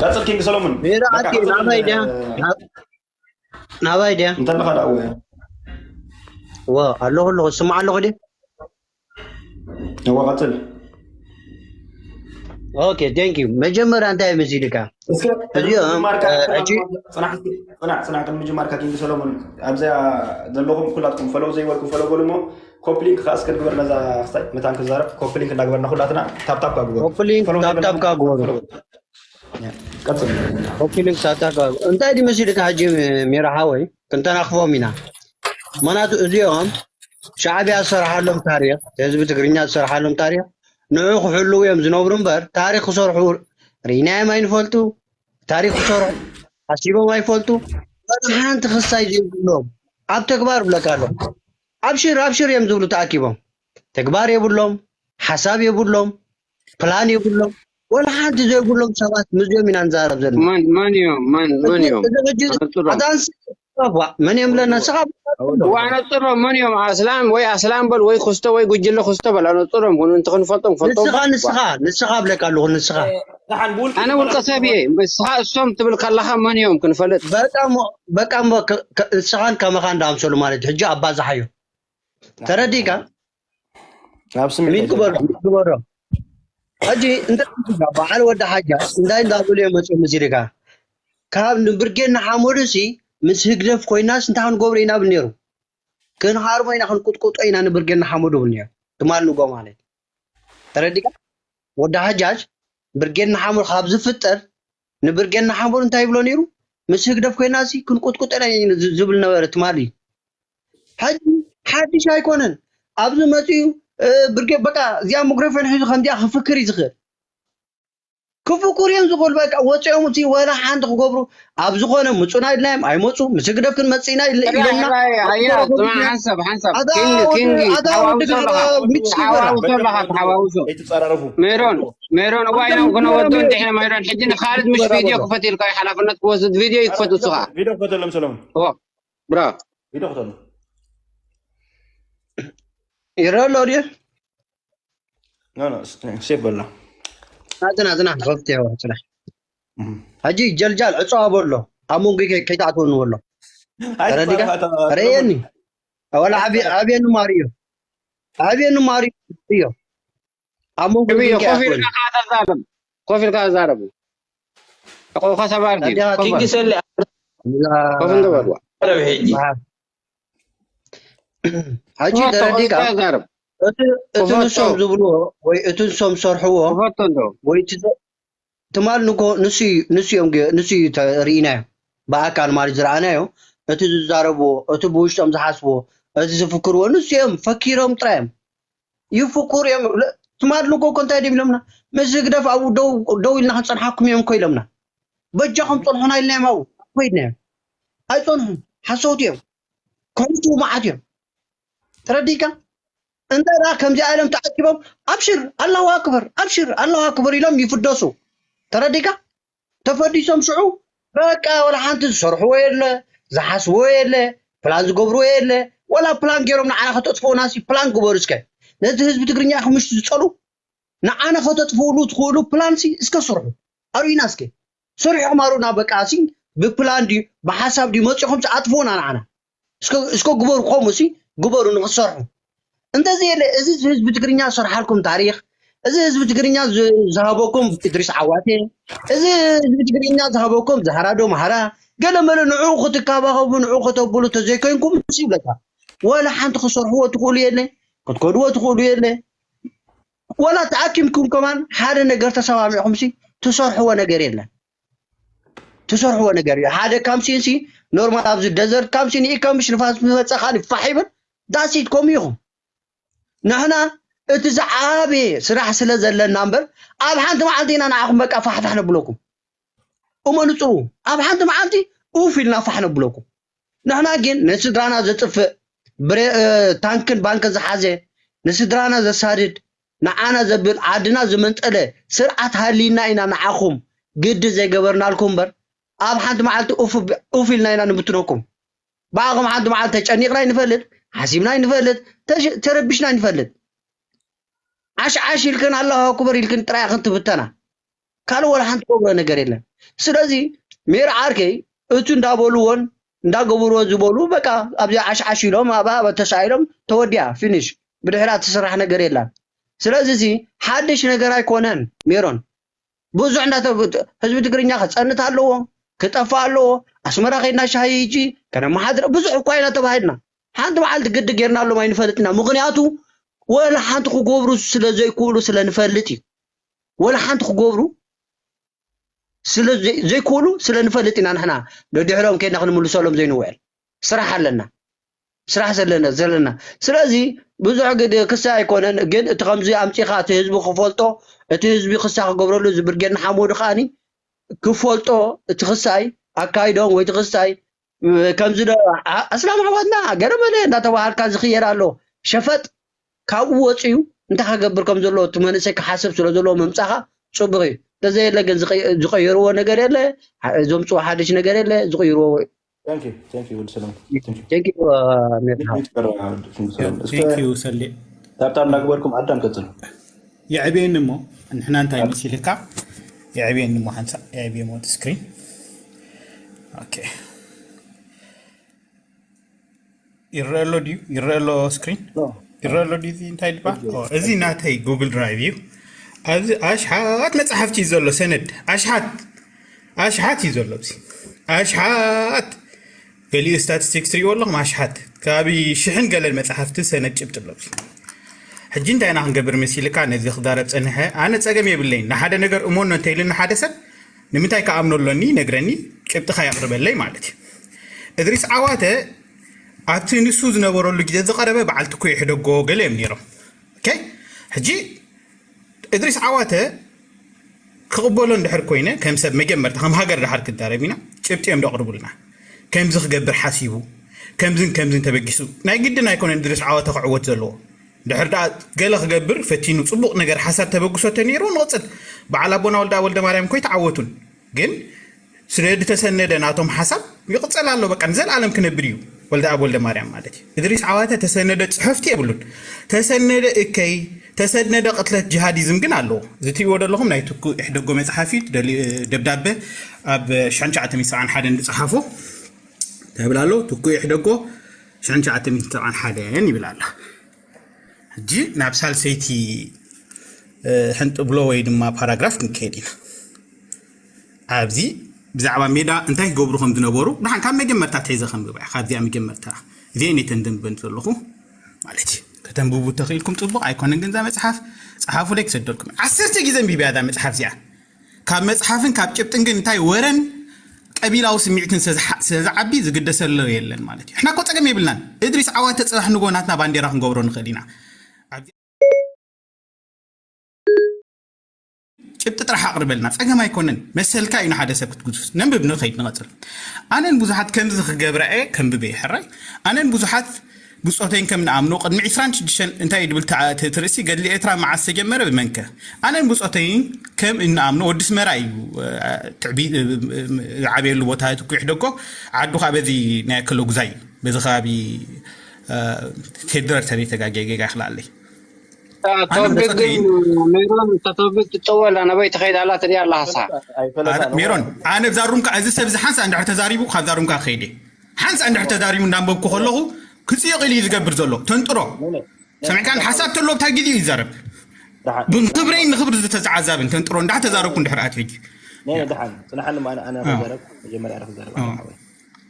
ቀጽል ኪንግ ሰሎሞን። ሜዳ በቃ ኣቲ ቀጽል። ናባይ ድያ? ናብ- ናባይ ድያ? እንተለኻ ደኣ ወይ ወ ኣለኹ ኣለኹ፣ ስማዕ ኣለኹ ድየ? እወ፣ ቀጽል። ኦኬ፣ ቴንክ ዩ። መጀመርያ እንታይ መሲልካ? እስከ ቅድሚ እዚኦም፣ ምጅማርካ እ፣ ሕጂ ጽናሕ፣ ጽናሕ፣ ጽናሕ፣ ቅድሚ ምጅማርካ ኪንግ ሰሎሞን፣ ኣብዚኣ ዘለኹም ኩላትኩም ፈለው ዘይበልኩም ፈለው በሉ እሞ፣ ኮፕሊንክ ከኣ እስከ ንግበር ነዛ ክስታይ መታን ክዛረብ፣ ኮፕሊንክ እንዳግበርና ኩላትና ታፕታፕ ከኣ ግበሩ። ኮፕሊንክ ፈለው ታፕታፕ ዘይበልኩም ከኣ ግበሩ። ፈለው። ቀጽል። ኮፕሊንክ ታፕታፕ ከኣ ግበሩ። እንታይ ድዩ መሲልካ ሕጂ ሜራ ሓወይ? ክንተናኽፎም ኢና። ምኽንያቱ እዚኦም ሻዕብያ ዝሰርሓሎም ታሪኽ፣ ህዝቢ ትግርኛ ዝሰርሓሎም ታሪኽ፣ ንዑ ክሕልዉ እዮም ዝነብሩ እምበር፣ ታሪኽ ክሰርሑ ርኢናዮም ኣይንፈልጡ፣ ታሪኽ ክሰርሑ ሓሲቦም ኣይፈልጡ። ወላ ሓንቲ ክስታይ ዘይብሎም፣ ኣብ ተግባር እብለካ ኣለኹ። ኣብሽር፣ ኣብሽር እዮም ዝብሉ ተኣኪቦም። ተግባር የብሎም፣ ሓሳብ የብሎም፣ ፕላን የብሎም። ወላ ሓንቲ ዘይብሎም ሰባት ምስዚኦም ኢና ንዛረብ ዘለና። መን መን እዮም? መን መን እዮም? እዚ ሕጂ ኣነጽሮም። ኣታ ንስኻ ዋ፣ መን እዮም ብለና? ንስኻ ዋ፣ ኣነጽሮም። መን እዮም? ኣስላም ወይ ኣስላም በል ወይ ክስቶ ወይ ጉጅለ ክስቶ በል፣ ኣነጽሮም። ኩን እንተ ክንፈልጦም ፈልጦም ንስኻ በል። ንስኻ ንስኻ ብለካ ኣለኹ። ንስኻ ደሓን ብውልቂ ኣነ ውልቀ ሰብ እየ። ንስኻ እሶም ትብል ከለኻ መን እዮም ክንፈልጥ? በቃ እሞ በቃ እሞ ከ- ከ- ንስኻን ከመኻን ዳምሰሉ ማለት እዩ። ሕጂ ኣባዛሓዮ። ተረዲእካ? ኣብ ስሜት ሚት ግበሮ፣ ሚት ግበሮ። ሕጂ እንታይ ኢልካ በዓል ወዲ ሓጃ እንታይ እንዳበሉ እዮም መፅኦም መሲልካ? ካብ ንብርጌድ ንሓመዱ ሲ ምስ ህግደፍ ኮይናስ እንታይ ክንገብሮ ኢና ብል ነይሩ? ክንሃርሞ ኢና ክንቁጥቁጦ ኢና ንብርጌድ ንሓመዱ ብል ነይሩ። ትማል ንጎ ማለት ተረዲካ? ወዲ ሓጃጅ ብርጌድ ንሓመዱ ካብ ዝፍጠር ንብርጌድ ንሓመዱ እንታይ ይብሎ ነይሩ? ምስ ህግደፍ ኮይናሲ ክንቁጥቁጦ ኢና ዝ- ዝብል ነበረ ትማል እዩ። ሕጂ ሓድሽ ኣይኮነን። ኣብዚ መፂኡ እ፣ ብርጌድ በቃ እዚኣ ሚክሮፎን ሒዙ ከምዚኣ ክፍክር እዩ ዝኽእል። ክፍኩር እዮም ዝኽእሉ። በቃ ወፂኦም እቲ ወላ ሓንቲ ክገብሩ ኣብ ዝኾነ ምፁና ኢልናዮም ኣይመፁ። ምስ ህግደፍ ክንመፅእ ኢና ኢል- ሕራይ ኢሎምና። ሕራይ ኣያ ስማ ሓንሳብ ሓንሳብ ኣታ ኪንግ ወዲ ኪንግ ኣታ ሓዋውሶ ወዲ ኣለኻ ሚክስ ይበላ። ሓዋውሶ ኣለኻ ተሓዋውሶ ኣይትጻራረፉ። ሜሮን ሜሮን እዋይ ኣታ ነው ሚክስ ክነወዶ ይበላ። እንዲሕና ሜሮን ሕጂ ንኻልድ ምሽ ይበላ ቪድዮ በሎ። ክፈት ኢልካ ሓላፍነት ክወስድ ቪድዮ ይክፈት ንስኻ ቪድዮ ክፈተሎም ሰለሙን። ኦ ብራ ቪድዮ ክፈተሎም። ይረአ ኣሎ ድዩ? ኖ ኖ ሴፍ በላ። ናትና ዝና ክኸፍት ያው ጽናሕ። እም። ሕጂ ጀልጃል ዕፅዋ በሎ ኣብ መንጎ ከይ- ከይትኣትወኒ በሎ። ተረዲካ? ኣይትጻረፍ ኣታ ረየኒ ወላ ዓብየ- ዓብየኒ ማርዮ ዓብየኒ ማርዮ እዮ ኣብ መንጎ ዕብዮ ግን ኮፍ ከይኣትወኒ ኢልካ ከኣ ተዛረብ ኮፍ ኢልካ ተዛረብ ቆ ከሰባር ዲዩ ኣዲኻ ኮፍ ኪንግ በል ሰሊ ኮፍ እንዶ በልዋ ረብ ሕጂ ሕጂ ክፈቶ ተረዲካ? ቆፊልካ ተዛረብ እቲ እቲ ክፈቶ ንሶም ዝብልዎ ወይ እቲ ንሶም ዝሰርሕዎ ክፈቶ እንዶ ወይ እቲ ዘ- ትማል ንጎ ንሱ እዩ- ንሱ እዮም ገ- ንሱ እዩ ተ- ርኢናዮ ብኣካል ማለት ዝረኣናዮ። እቲ ዝዛረብዎ፣ እቲ ብውሽጦም ዝሓስብዎ፣ እቲ ዝፍክርዎ ንሱ እዮም ፈኪሮም ጥራይ እዮም ይፍክሩ እዮም። ለ- ትማል ንጎ እኮ እንታይ ድም ኢሎምና? ምስ ህግደፍ ኣብኡ ደው ደው ኢልና ክንፀንሓኩም እዮም እኮ ኢሎምና። በጃኹም ፀንሑና ኢልናዮም ኣብኡ እኮ ኢልናዮም። ኣይፀንሑን ሓሰውቲ እዮም። ከንቱ መዓት እዮም። ተረዲካ? እንተ ደኣ ከምዚኣ ኢሎም ተኣኪቦም ኣብሽር ኣላሁ ኣክበር ኣብሽር ኣላሁ ኣክበር ኢሎም ይፍደሱ። ተረዲካ? ተፈዲሶም ሽዑ በቃ ወላ ሓንቲ ዝሰርሕዎ የለ ዝሓስብዎ የለ ፕላን ዝገብርዎ የለ። ወላ ፕላን ገይሮም ንዓና ከተጥፍኡና ሲ ፕላን ግበሩ እስከ። ነዚ ህዝቢ ትግርኛ ኢኹም ምሽ ዝፀሉ ንዓና ከተጥፍኡሉ ትኽእሉ ፕላን ሲ እስከ ስርሑ። ኣርእዩና እስከ። ስርሑ ማሩና በቃ ሲ ብፕላን ድዩ ብሓሳብ ድዩ መፂኹም ኣጥፍኡና ንዓና። እስከ ግበሩ ከምኡ ሲ ግበሩ ንክሰርሑ እንተዘየለ እዚ ህዝቢ ትግርኛ ዝሰርሓልኩም ታሪክ እዚ ህዝቢ ትግርኛ ዝሃበኩም እድሪስ ዓዋቴ እዚ ህዝቢ ትግርኛ ዝሃበኩም ዛህራ ዶ ማህራ ገለመለ ንዑ ክትካባኸቡ ንዑ ከተብሉ ተዘይኮይንኩም ሲ ይብለካ ወላ ሓንቲ ክሰርሕዎ ትኽእሉ የለ ክትከድዎ ትኽእሉ የለ ወላ ተኣኪምኩም ከማን ሓደ ነገር ተሰማሚዕኩም ሲ ትሰርሕዎ ነገር የለን ትሰርሕዎ ነገር እዩ ሓደ ካምሲን ሲ ኖርማል ኣብዚ ደዘርት ካምሲን ይእከ ምሽ ንፋስ ዝመፀ ካሊ ፋሕ ይብል ዳሲት ከምኡ ኢኹም ንሕና እቲ ዝዓበየ ስራሕ ስለ ዘለና እምበር ኣብ ሓንቲ መዓልቲ ኢና ንዓኹም በቃ ፋሕፋሕ ነብለኩም እሞ ንፅሩ ኣብ ሓንቲ መዓልቲ ኡፍ ኢልና ፋሕ ነብለኩም ንሕና ግን ንስድራና ዘጥፍእ ብሬ ታንክን ባንክን ዝሓዘ ንስድራና ዘሳድድ ንዓና ዘብል ዓድና ዝመንጠለ ስርዓት ሃልይና ኢና ንዓኹም ግዲ ዘይገበርናልኩም እምበር ኣብ ሓንቲ መዓልቲ ኡፍ ኢልና ኢና ንብትነኩም ብኣኹም ሓንቲ መዓልቲ ተጨኒቕና ይንፈልጥ ሓሲብና ይንፈልጥ ተረቢሽና ይንፈልጥ ዓሽዓሽ ኢልክን ኣላሁ ኣክበር ኢልክን ጥራይ ኢኽን ትብተና ካልእ ወላ ሓንቲ ትገብሮ ነገር የለን። ስለዚ ሜር ዓርከይ፣ እቱ እንዳበልዎን እንዳገበርዎ ዝበሉ፣ በቃ ኣብዚ ዓሽዓሽ ኢሎም፣ ኣብኣ ተሳኢሎም፣ ተወዲኣ፣ ፊኒሽ። ብድሕሪኣ ትስራሕ ነገር የላን። ስለዚ እዚ ሓድሽ ነገር ኣይኮነን። ሜሮን፣ ብዙሕ እንዳተ-፣ ህዝቢ ትግርኛ ክጸንት ኣለዎ፣ ክጠፍእ ኣለዎ። ኣስመራ ከይድና ሻሂ ሂጂ ከነመሓድር ብዙሕ እኳ ኢና ተባሂልና። ሓንቲ መዓልቲ ግዲ ጌርናሎም ኣይንፈልጥና። ምኽንያቱ ወላ ሓንቲ ክገብሩ ስለ ዘይክእሉ ስለ ንፈልጥ እዩ። ወላ ሓንቲ ክገብሩ ስለ ዘይ-፣ ዘይክእሉ ስለ ንፈልጥ ኢና ንሕና ደድሕሮም ከይድና ክንምልሰሎም ዘይንውዕል። ስራሕ ኣለና። ስራሕ ዘለና፣ ዘለና። ስለዚ ብዙሕ ግድ ክሳይ ኣይኮነን፣ ግን እቲ ከምዚ ኣምጺኻ እቲ ህዝቢ ክፈልጦ፣ እቲ ህዝቢ ክሳይ ክገብረሉ፣ እዚ ብርጌድ ንሓመዱ ከኣኒ ክፈልጦ፣ እቲ ክሳይ ኣካይዶም ወይ እቲ ክሳይ፣ እ፣ ከምዚ ዶ፣ ኣ-፣ ኣስላም ኣሕዋትና ገለ መለ እንዳተባሃልካ ዝኽየድ ኣሎ። ሸፈጥ ካብኡ ወጺኡ እንታይ ክገብር ከም ዘለዎ እቲ መንእሰይ ክሓስብ ስለ ዘለዎ ምምጻኻ ጽቡቕ እዩ። እንተዘየለ ግን ዝቐ-፣ ዝቐየርዎ ነገር የለ፣ አ-፣ ዘምጽዎ ሓድሽ ነገር የለ፣ ዝቕይርዎ። Thank you፣ thank you፣ ወዲ ሰለሙን። Thank you። Thank you፣ አ፣ ሜርካ። Thank you፣ ጨራ፣ ወዲ ሰለሙን። እስከ Thank you፣ ሰሌ። ታብታብ እናግበርኩም ኣዳም ቀጽሉ። የዕብየኒ እሞ፣ ንሕና እንታይ መሲልካ? የዕብየኒ እሞ፣ ሓንሳእ የዕብየ እሞ እቲ ስክሪን። ኦኬ። ይረአ ኣሎ ድዩ? ይረአ ኣሎ ስክሪን? ኖ። ይረአ ኣሎ ድዩ? እዚ እንታይ ድባ? ኦኬ። ኦ፣ እዚ ናተይ ጉግል ድራይቭ እዩ። ኣብዚ ኣሽሓት መጽሓፍቲ እዩ ዘሎ፣ ሰነድ። ኣሽሓት፣ ኣሽሓት እዩ ዘሎ ኣብዚ። ኣሽሓት። ገሊኡ ስታቲስቲክስ ትሪእዎ ኣለኹም፣ ኣሽሓት። ከባቢ ሽሕን ገለን መጽሓፍቲ ሰነድ ጭብጢ ኣሎ ኣብዚ። ሕጂ እንታይ ኢና ክንገብር መሲልካ ነዚ ክዛረብ ጸኒሐ? ኣነ ጸገም የብለይን። ንሓደ ነገር እመኖ እንተኢሉኒ ሓደ ሰብ፣ ንምንታይ ክኣምኖ ኣሎኒ? ነግረኒ፣ ጭብጥኻ የቕርበለይ ማለት እዩ። እድሪስ ዓዋተ ኣብቲ ንሱ ዝነበረሉ ግዜ ዝቐረበ በዓል ትኩ ይሕደጎ ገለ እዮም ነይሮም። ኦኬ? ሕጂ እድሪስ ዓዋተ ክቕበሎ እንድሕር ኮይነ፣ ከም ሰብ መጀመርታ፣ ከም ሃገር ድሓር ክዛረብ ኢና፣ ጭብጢ እዮም ደቕርቡልና። ከምዚ ክገብር ሓሲቡ፣ ከምዝን ከምዝን ተበጊሱ። ናይ ግድን ኣይኮነን እድሪስ ዓዋተ ክዕወት ዘለዎ። ድሕር ደኣ ገለ ክገብር ፈቲኑ፣ ጽቡቕ ነገር ሓሳብ ተበግሶ ተነይሩ ንቕጽል። በዓል ኣቦና ወልደ፣ ወልደ ማርያም እኮ ኣይተዓወቱን። ግን ስለ ዝተሰነደ ናቶም ሓሳብ ይቕጸል ኣሎ። በቃ ንዘለኣለም ክነብር እዩ ወልደ ኣብ ወልደ ማርያም ማለት እዩ። እድሪስ ዓዋተ ተሰነደ ጽሕፍቲ የብሉን። ተሰነደ እከይ፣ ተሰነደ ቅትለት ጅሃዲዝም ግን ኣለዎ። እዚ ትሪእዎ ዘለኹም ናይ ትኩ ኢሕደጎ መጽሓፍ እዩ። ደሊ-፣ ደብዳበ ኣብ ሽሕን ትሽዓተ ሚእቲ ሰብዓን ሓደን ዝጸሓፎ ተብል ኣሎ። ትኩ ኢሕደጎ ሽሕን ትሽዓተ ሚእቲ ሰብዓን ሓደን ይብል ኣሎ። ሕጂ ናብ ሳልሰይቲ፣ እ፣ ሕንጥብሎ ወይ ድማ ፓራግራፍ ክንከይድ ኢና። ኣብዚ ብዛዕባ ሜዳ እንታይ ክገብሩ ከም ዝነበሩ፣ ደሓን ካብ መጀመርታ ተሒዘ ከንብባ እየ። ካብዚኣ መጀመርታ እዚአን እየ ተንብበን ዘለኹ ማለት እዩ። ከተንብቡ ተኽኢልኩም ጽቡቕ ኣይኮነን፣ ግን እዛ መጽሓፍ ጸሓፉለይ ክሰደልኩም። ዓሰርተ ግዜ ኣንቢበያ እዛ መጽሓፍ እዚኣ። ካብ መጽሓፍን ካብ ጭብጥን ግን እንታይ ወረን ቀቢላዊ ስምዒትን ስለ ዝዓ-፣ ስለ ዝዓቢ ዝግደሰሎ የለን ማለት እዩ። ንሕና እኮ ጸገም የብልናን። እድሪስ ዓዋተ ጽባሕ ንጎ ናትና ባንዴራ ክንገብሮ ንኽእል ኢና። ኣብዚ ጭብጢ ጥራሕ ኣቕርበልና፣ ጸገም ኣይኮነን። መሰልካ እዩ ንሓደ ሰብ ክትግዙስ። ነንብብ፣ ንኸይድ፣ ንቐጽል። ኣነን ብዙሓት ከምዚ ክገብራ እየ፣ ከንብበ እየ፣ ሕራይ። ኣነን ብዙሓት ብጾተይን ከም ንኣምኖ፣ ቅድሚ ዕስራን ሽዱሽተን እንታይ እዩ ድብል ተዓ-፣ እቲ፣ እቲ ርእሲ ገድሊ ኤርትራ መዓስ ተጀመረ፣ ብመንከ? ኣነን ብጾተይን ከም እንኣምኖ፣ ወዲ ስመራ እዩ፣ እ፣ ትዕቢ-፣ እ፣ እ፣ ዝዓበየሉ ቦታ ትኩ ይሕደጎ፣ ዓዱ ኸዓ በዚ ናይ ኣከለ ጉዛይ እዩ። በዚ ከባቢ፣ እ፣ ፌደራል ተዘይተጋግየ ጌጋ ይኽልኣለይ። ኣነ ቶፒክ ብጾተይ ግን፣ ሜሮን፣ እታ ቶፒክ ትጠወላ፣ ናበይ ትኸይድ ኣላ ትሪኣ ኣለኻ፣ ሳዕ? ኣነ፣ ሜሮን፣ ኣነ ብዛ ሩምካ፣ እዚ ሰብ እዚ ሓንሳእ እንድሕር ተዛሪቡ፣ ካብዛ ሩምካ ክኸይድ እየ። ሓንሳእ እንድሕር ተዛሪቡ እንዳንበብኩ ከለኹ፣ ክጽይቕ ኢሉ እዩ ዝገብር ዘሎ። ተንጥሮ። ናይ፣ ናይ፣ ሰሚዕካን? ሓሳብ ተሎ ብታ ግዜ እዩ ይዛረብ። ደሓን። ብክብረይን ንክብሪ ዝተዓዛብን ተንጥሮ እንዳተዛረብኩ እንድሕር ኣትዮ ሕጂ። ናይ፣ ናይ፣ ደሓን። ጽናሓኒ፣ ኣነ፣ ኣነ አ። ክዛረብ፣ መጀመርያ ኣነ ክዛረብ፣ አ። ኣነ ሓወይ።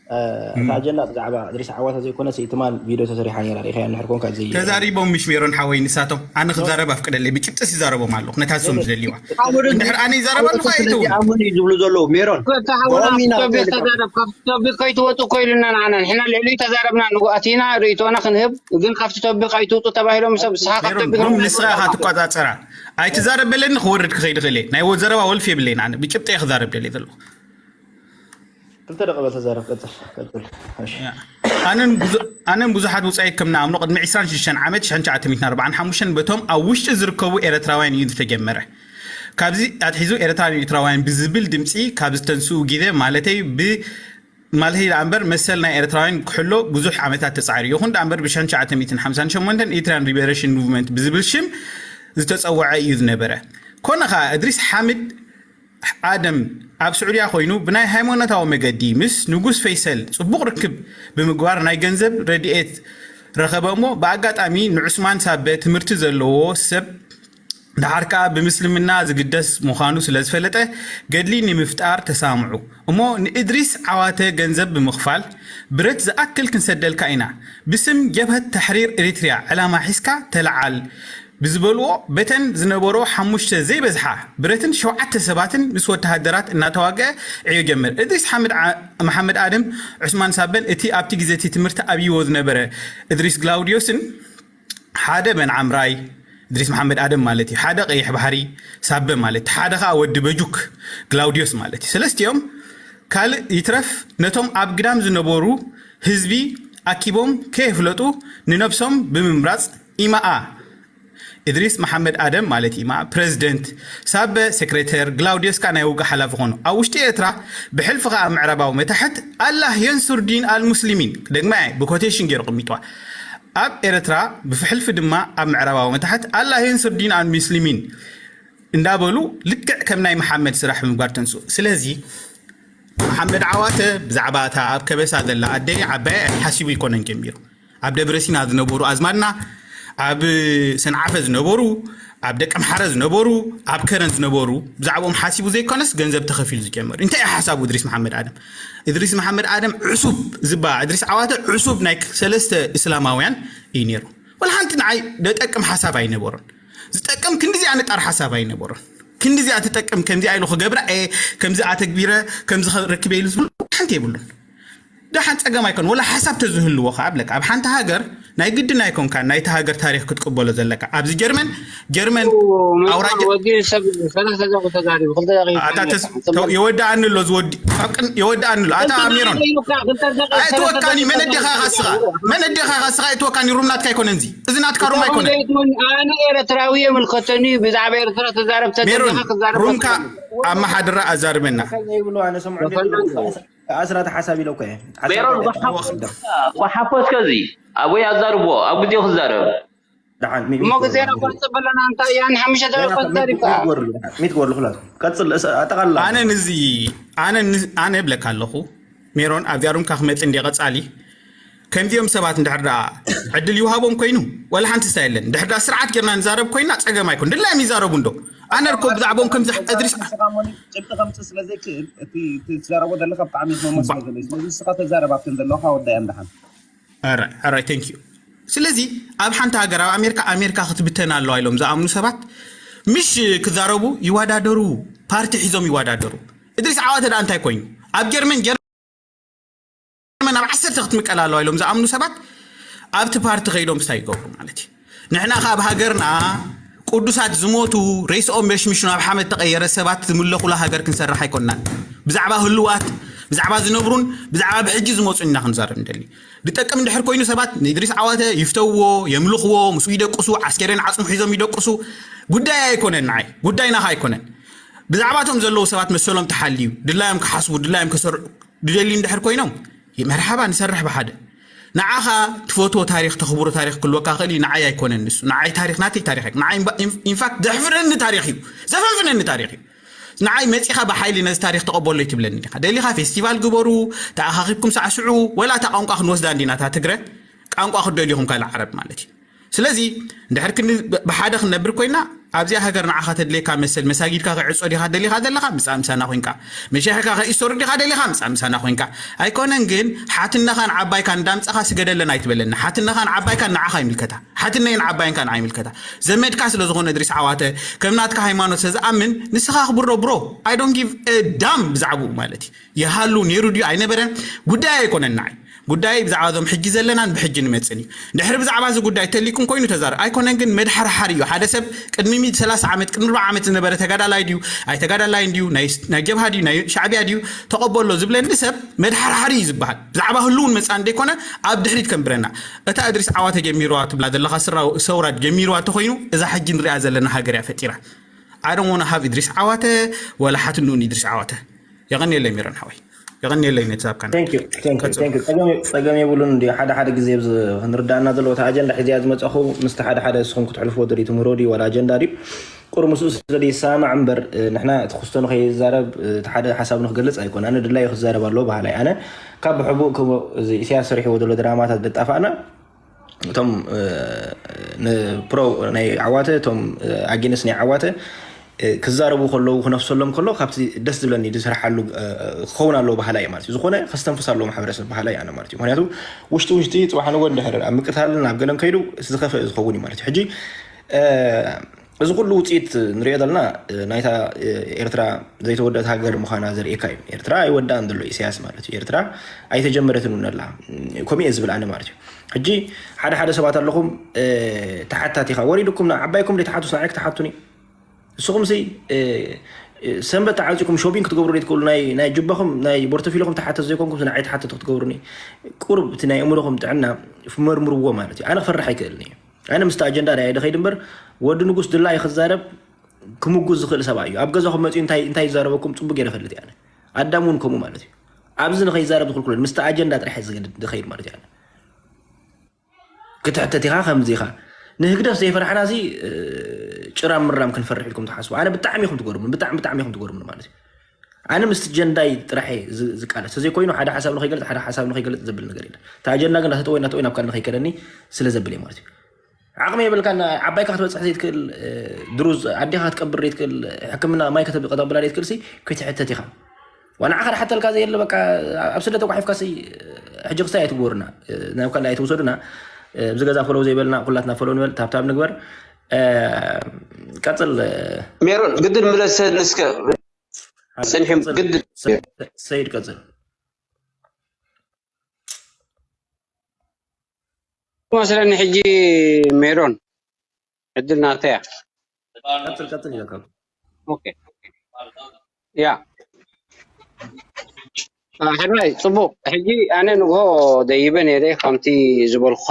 እ፣ እታ ም። ኣጀንዳ ብዛዕባ እድሪስ ዓዋተ ዘይኮነስ፣ ትማል ቪድዮ ተሰሪሓ ነይራ፣ ሪኢኻያ እንድሕር ኮንካ፣ እዚ ተዛሪቦም ምሽ ሜሮን ሓወይ፣ ንሳቶም። ኣነ ኖ። ክዛረብ ኣፍቅደለይ፣ ብጭብጥስ ይዛረቦም ኣለኹ፣ ነታ እሶም ኖ። ዝደልይዋ። ሓወይ፣ እንድሕር ኣነ ይዛረብ ኣለኹ፣ ኣነ ኣይተው። ኣነ ይዛረብ ኣለኹ። ኣነ ይዛረብ ኣለኹ። ቶፒክ ከይትወጡ እኮ ኢሉና ንዓና። ንሕና ልዕሊኡ ተዛረብና፣ ንጉ ኣቲና ርእይቶና ክንህብ፣ ግን ካብቲ ቶፒክ ኣይትውጡ ተባሂሎም ሰብ፣ ንስኻ ካብ ሜሮን፣ ቶፒክ ሩም ንስኻ ኢኻ ትቆጻጸራ። ኣይትዛረብ በለኒ፣ ክወርድ ክኸይድ ይኽእል እየ። ናይ ወ-፣ ዘረባ ወልፊ የብለይን ኣነ። ብጭብጠይ ክዛረብ ደልየ ዘለኹ። ክልተ ደቂቕ በል ተዛረብ፣ ቀጽል፣ ቀጽል። እሺ። ያ። ኣነን ብዙ-፣ ኣነን ብዙሓት ውጻኢት ከም ንኣምኖ፣ ቅድሚ ዕስራን ሽዱሽተን ዓመት፣ ሽሕን ትሽዓተ ሚእትን ኣርባዓን ሓሙሽተን በቶም ኣብ ውሽጢ ዝርከቡ ኤርትራውያን እዩ ዝተጀመረ። ካብዚ ኣትሒዙ ኤርትራን ኤርትራውያን ብዝብል ድምጺ ካብ ዝተንስኡ ግዜ፣ ማለተይ ብ-፣ ማለተይ ደኣ እምበር መሰል ናይ ኤርትራውያን ክሕሎ ብዙሕ ዓመታት ተጻዒሩ። ይኹን ደኣ እምበር ብሽሕን ትሽዓተ ሚእትን ሓምሳን ሸሞንተን ኤርትራን ሊበሬሽን ሙቭመንት ብዝብል ሽም ዝተጸውዐ እዩ ዝነበረ። ኮነ ኸኣ እድሪስ ሓምድ ኣደም ኣብ ስዑድያ ኮይኑ ብናይ ሃይማኖታዊ መገዲ ምስ ንጉስ ፈይሰል ጽቡቕ ርክብ ብምግባር ናይ ገንዘብ ረድኤት ረኸበ እሞ ብኣጋጣሚ ንዑስማን ሳበ ትምህርቲ ዘለዎ ሰብ ደሓር ከኣ ብምስልምና ዝግደስ ምዃኑ ስለ ዝፈለጠ ገድሊ ንምፍጣር ተሳምዑ እሞ ንእድሪስ ዓዋተ ገንዘብ ብምኽፋል ብረት ዝኣክል ክንሰደልካ ኢና ብስም ጀብሀት ተሕሪር ኤሪትርያ ዕላማ ሒዝካ ተለዓል ብዝበልዎ በተን ዝነበሮ ሓሙሽተ ዘይበዝሓ ብረትን ሸውዓተ ሰባትን ምስ ወተሃደራት እናተዋግአ ዕዮ ጀመር። እድሪስ ሓምድ ዓ- መሓመድ ኣደም ዑስማን ሳበን እቲ ኣብቲ ግዜ እቲ ትምህርቲ ኣብይዎ ዝነበረ እድሪስ ግላውዲዮስን ሓደ በን ዓምራይ እድሪስ መሓመድ ኣደም ማለት እዩ ሓደ ቀይሕ ባሕሪ ሳበ ማለት ሓደ ከዓ ወዲ በጁክ ግላውዲዮስ ማለት እዩ ሰለስቲኦም ካልእ ይትረፍ ነቶም ኣብ ግዳም ዝነበሩ ህዝቢ ኣኪቦም ከየፍለጡ ንነብሶም ብምምራፅ ኢማኣ እድሪስ መሓመድ ኣደም ማለት ኢማ ፕረዚደንት ሳበ ሴክሬተር ግላውዲዮስ ከዓ ናይ ውጋ ሓላፊ ኾኑ ኣብ ውሽጢ ኤርትራ ብሕልፊ ከዓ ምዕራባዊ መታሕት ኣላህ የንሱር ዲን ኣልሙስሊሚን ደግማ ብኮቴሽን ገይሩ ቅሚጥዋ ኣብ ኤርትራ ብፍሕልፊ ድማ ኣብ ምዕራባዊ መታሕት ኣላህ የንሱር ዲን ኣልሙስሊሚን እንዳበሉ ልክዕ ከም ናይ መሓመድ ስራሕ ብምግባር ተንስኡ ስለዚ መሓመድ ዓዋተ ብዛዕባ እታ ኣብ ከበሳ ዘላ ኣደይ ዓባይ ሓሲቡ ይኮነን ጀሚሩ ኣብ ደብረሲና ዝነበሩ ኣዝማድና ኣብ ሰንዓፈ ዝነበሩ ኣብ ደቀምሓረ ዝነበሩ ኣብ ከረን ዝነበሩ ብዛዕባኦም ሓሲቡ ዘይኮነስ ገንዘብ ተኸፊሉ ዝጀመሩ እንታይ ሓሳቡ እድሪስ መሓመድ ኣደም እድሪስ መሓመድ ኣደም ዕሱብ ዝባ እድሪስ ዓዋተ ዕሱብ ናይ ሰለስተ እስላማውያን እዩ ነይሩ ወላ ሓንቲ ንዓይ ደጠቅም ሓሳብ ኣይነበሮን ዝጠቅም ክንዲዚኣ ንጣር ሓሳብ ኣይነበሮን ክንዲዚኣ ትጠቅም ከምዚኣ ኢሉ ክገብራ እ ከምዚ ኣተግቢረ ከምዚ ረክበ ኢሉ ዝብሉ ሓንቲ የብሉን ደሓን ጸገም ኣይኮን ወላ ሓሳብ ተዝህልዎ ከዓ ብለካ ኣብ ሓንቲ ሃገር ናይ ግድን ኣይኮንካ ናይቲ ሃገር ታሪክ ክትቅበሎ ዘለካ ኣብዚ ጀርመን ጀርመን ኣውራጃ ወዲ ሰብ ሰላሳ ደቂቃ ተዛሪቡ ክልተ ደቂቃ ኣታ ተስ- ተው- የወድኣኒ ኣሎ ዝወዲ ካብ ቅን- የወድኣኒ ኣሎ ኣታ ሜሮን ኣይትወካኒ መን ኣዴኻ ኢኻ ስኻ መን ኣዴኻ ኢኻ ስኻ ኣይትወካኒ ሩም ናትካ ኣይኮነን እዚ እዚ ናትካ ሩም ኣይኮነን ኣነ ኤርትራዊ የምልከተኒ ብዛዕባ ኤርትራ ተዛረብ ሜሮን ተደለኻ ክዛረብ ሩምካ ኣመሓድራ ኣዛርበና ዘይብሉ ኣነ ሰምዖ ኣስራት ሓሳብ ኢለ እኮ እየ ሜሮን ሓፎስ ከዚ ኣቦይ ኣዛርቦ ኣብ ግዜኡ ክዛረብ ደሓን እሞ ግዜና እኳ ንፅበለና እንታይ እያ ንሓሙሽተ ደቂቃ ተዛሪብካ ሚት ክበሉ ክላቱ ቀፅል ኣጠቃልላ ኣነ ንዚ ኣነ ን- ኣነ እብለካ ኣለኹ ሜሮን ኣብዚኣ ሩምካ ክመፅእ እንደ ቀፃሊ ከምዚኦም ሰባት እንድሕር ደኣ ዕድል ይውሃቦም ኮይኑ ወላ ሓንቲ ስታ የለን እንድሕር ደኣ ስርዓት ጌርና ንዛረብ ኮይና ፀገም ኣይኮን ድላዮም ይዛረቡ እንዶ ኣነ እኮ ብዛዕባኦም ከምዚ እድሪስ ጭብጢ ከምፅእ ስለ ዘይክእል እቲ እቲ ትዛረቦ ዘለካ ብጣዕሚ ክመሞ ስለ ዘሎ እዩ። ስለዚ ንስኻ ተዛረብ ኣብተን ዘለካ ወዳእያ ንደሓን Alright, alright, thank you. ስለዚ ኣብ ሓንቲ ሃገር ኣብ ኣሜሪካ ኣሜሪካ ክትብተን ኣለዋ ኢሎም ዝኣምኑ ሰባት ምሽ ክዛረቡ ይወዳደሩ ፓርቲ ሒዞም ይወዳደሩ እድሪስ ዓዋተ ደኣ እንታይ ኮይኑ ኣብ ጀርመን ጀርመን ኣብ ዓሰርተ ክትምቀል ኣለዋ ኢሎም ዝኣምኑ ሰባት ኣብቲ ፓርቲ ከይዶም ስታይ ይገብሩ ማለት እዩ ንሕና ከ ኣብ ሃገርና ቅዱሳት ዝሞቱ ሬስኦም መሽምሹ ናብ ሓመድ ተቐየረ ሰባት ዝምለኹላ ሃገር ክንሰርሕ ኣይኮንናን ብዛዕባ ህልዋት ብዛዕባ ዝነብሩን ብዛዕባ ብሕጂ ዝመፁን ኢና ክንዛረብ ንደሊ ዝጠቅም እንድሕር ኮይኑ ሰባት ንእድሪስ ዓዋተ ይፍተውዎ የምልኽዎ ምስኡ ይደቅሱ ዓስኬሬን ዓፅሙ ሒዞም ይደቅሱ ጉዳይ ኣይኮነን ንዓይ ጉዳይና ከ ኣይኮነን ብዛዕባቶም ዘለዉ ሰባት መሰሎም ተሓልዩ ድላዮም ክሓስቡ ድላዮም ክሰርዑ ድደልዩ እንድሕር ኮይኖም መርሓባ ንሰርሕ ብሓደ ንዓኻ ትፈትዎ ታሪክ ተኽብሮ ታሪክ ክልወካ ክእል እዩ ንዓይ ኣይኮነን ንሱ ንዓይ ታሪክ ናተይ ታሪክ ኣይኮን ንዓይ ኢንፋክት ዘሕፍረኒ ታሪክ እዩ ዘፈንፍነኒ ታሪክ እዩ ንዓይ መፂኻ ብሓይሊ ነዚ ታሪክ ተቐበሎ ይትብለኒ ዲኻ ደሊኻ ፌስቲቫል ግበሩ ተኣኻኺብኩም ሳዕስዑ ወላ እታ ቋንቋ ክንወስዳ እንዲና እታ ትግረ ቋንቋ ክትደልዩኹም ካልእ ዓረብ ማለት እዩ ስለዚ እንድሕር ክን ብሓደ ክንነብር ኮይና ኣብዚኣ ሃገር ንዓኻ ተድልየካ መሰል መሳጊድካ ክዕጾ ዲኻ ደሊኻ ዘለኻ ምጻእ ምሳና ኮይንካ መሻይኽካ ከይሰሩ ዲኻ ደሊኻ ምጻእ ምሳና ኮይንካ ኣይኮነን ግን ሓትነኻን ዓባይካን እንዳምጻኻ ስገደለን ኣይትበለኒ ሓትነኻን ዓባይካን ንዓኻ ይምልከታ ሓትነይን ዓባይንካ ንዓ ይምልከታ ዘመድካ ስለ ዝኾነ እድሪስ ዓዋተ ከም ናትካ ሃይማኖት ስለ ዝኣምን ንስኻ ክብሮ bro I don't give a damn ብዛዕባኡ ማለት እዩ ይሃሉ ነይሩ ድዩ ኣይነበረን ጉዳይ ኣይኮነን ንዓይ ጉዳይ ብዛዕባ እዞም ሕጂ ዘለናን ብሕጂ ንመፅን እዩ ድሕሪ ብዛዕባ እዚ ጉዳይ ተሊኩም ኮይኑ ተዛረብ ኣይኮነን ግን መድሓርሓር እዩ ሓደ ሰብ ቅድሚ ሚድ ሰላሳ ዓመት ቅድሚ ርባ ዓመት ዝነበረ ተጋዳላይ ድዩ ኣይተጋዳላይ ድዩ ናይ ጀብሃ ድዩ ናይ ሻዕቢያ ድዩ ተቐበሎ ዝብለኒ ሰብ መድሓርሓር እዩ ዝበሃል ብዛዕባ ህልውን መፃን ዘይኮነ ኣብ ድሕሪት ከንብረና እታ እድሪስ ዓዋ ተጀሚርዋ ትብላ ዘለካ ሰውራ ጀሚርዋ ተኮይኑ እዛ ሕጂ ንሪኣ ዘለና ሃገር እያ ፈጢራ I don't want to have Idris Awate ولا حتى نون Idris Awate يغني لي ميران حوي የቐንየለይ ነቲ ሳብካን። ጸገም የብሉን። እንዲ ሓደ ሓደ ግዜ ኣብዚ ክንርዳእና ዘለዎ እቲ ኣጀንዳ ሒዘያ ዝመፀኹ ምስቲ ሓደ ሓደ ንስኹም ክትሕልፍዎ ደሊትም ሮዲ ዋላ ኣጀንዳ ድዩ ቁር ምስኡ ስለ ይሰማማዕ እምበር ንሕና እቲ ክስቶ ንኸይዛረብ እቲ ሓደ ሓሳብ ንክገልፅ ኣይኮን። ኣነ ድላዩ ክዛረብ ኣለዎ በሃላይ። ኣነ ካብ ብሕቡእ ከምኡ እዚ ኢሳያስ ሰሪሕዎ ዘሎ ድራማታት ደጣፋእና እቶም ንፕሮ ናይ ዓዋተ እቶም ኣጌንስ ናይ ዓዋተ ክዛረቡ ከለዉ ክነፍሰሎም ከሎ ካብቲ ደስ ዝብለኒ ዝስርሓሉ ክኸውን ኣለዎ ባህላ እዩ ማለት እዩ። ዝኾነ ከስተንፍስ ኣለዎ ማሕበረሰብ ባህላ እዩ ኣነ ማለት እዩ። ምክንያቱ ውሽጢ ውሽጢ ፅባሕ ንጎ እንድሕር ኣብ ምቅታልን ኣብ ገለን ከይዱ እቲ ዝኸፍእ ዝኸውን እዩ ማለት እዩ። ሕጂ እዚ ኩሉ ውፅኢት ንሪኦ ዘለና ናይታ ኤርትራ ዘይተወደት ሃገር ምዃና ዘርእየካ እዩ። ኤርትራ ኣይወዳእን ዘሎ ኢሳያስ ማለት እዩ። ኤርትራ ኣይተጀመረትን እውን ኣላ ከምኡ እየ ዝብል ኣነ ማለት እዩ። ሕጂ ሓደ ሓደ ሰባት ኣለኹም ተሓታቲኻ ወሪድኩም ዓባይኩም ዘይተሓቱስ ንዓይ ክትሓቱኒ ንስኹም ሲ ሰንበት ተዓፂኩም ሾፒንግ ክትገብሩ ዘይትክእሉ ናይ ጁባኹም ናይ ቦርቶፊልኹም ተሓተት ዘይኮንኩም ንዓይ ተሓተት ክትገብሩኒ ቁርብ እቲ ናይ እምሮኹም ጥዕና መርምርዎ ማለት እዩ። ኣነ ክፈርሕ ኣይክእልን እዩ። ኣነ ምስቲ ኣጀንዳ ናይ ኣይደ ከይድ እምበር ወዲ ንጉስ ድላ ክዛረብ ክምጉዝ ዝኽእል ሰብኣይ እዩ። ኣብ ገዛኹም መፂኡ እንታይ እንታይ ይዛረበኩም ፅቡቅ ገይረ ፈልጥ እየ ኣነ። ኣዳም እውን ከምኡ ማለት እዩ። ኣብዚ ንኸይዛረብ ዝኽልክሎ ምስቲ ኣጀንዳ ጥራሕ ዝኸይድ ማለት እዩ። ኣነ ክትሕተት ኢኻ ከምዚ ኢኻ ንህግደፍ ዘይፈራሕና ሲ ጭራም ምራም ክንፈርሕ ኢልኩም ትሓስቡ። ኣነ ብጣዕሚ ኢኹም ትገርሙን ብጣዕሚ ብጣዕሚ ኢኹም ትገርሙን ማለት እዩ። ኣነ ምስቲ ጀንዳይ ጥራሕ ዝቃለስ ተዘይኮይኑ ሓደ ሓሳብ ንኸይገልፅ ሓደ ሓሳብ ንኸይገልፅ ዘብል ነገር የለን። እቲ ኣጀንዳ ግን እንዳተጠወይ እንዳተጠወይ ናብ ካልእ ንኸይከደኒ ስለ ዘብል እየ ማለት እዩ። ዓቕሚ የብልካን ዓባይካ ክትበፅሕ ዘይትክእል ድሩዝ ኣዴካ ክትቀብር ዘይትክእል ሕክምና ማይ ከተብላ ዘይትክእል ሲ ክትሕተት ኢኻ። ዋንዓኻ ዝሓተልካ ዘየለ በቃ ኣብ ስደት ተጓሒፍካ ሲ ሕጂ ክሳይ ኣይትግበሩና ናብ ካልእ ኣይትውሰዱና። ኣብዚ ገዛ ፈለው ዘይበልና ኩላትና ፈለው ንበል ታብታብ ንግበር። ቀፅል ሜሮን ግድን ምለሰን እስከ ፅንሒም ግድን ሰይድ ቀፅል። መስለኒ ሕጂ ሜሮን ዕድል ናተያ ቀፅል ቀፅል። ኦኬ ያ ሓራይ ፅቡቅ። ሕጂ ኣነ ንግሆ ደይበ ነይረ ከምቲ ዝበልኩኻ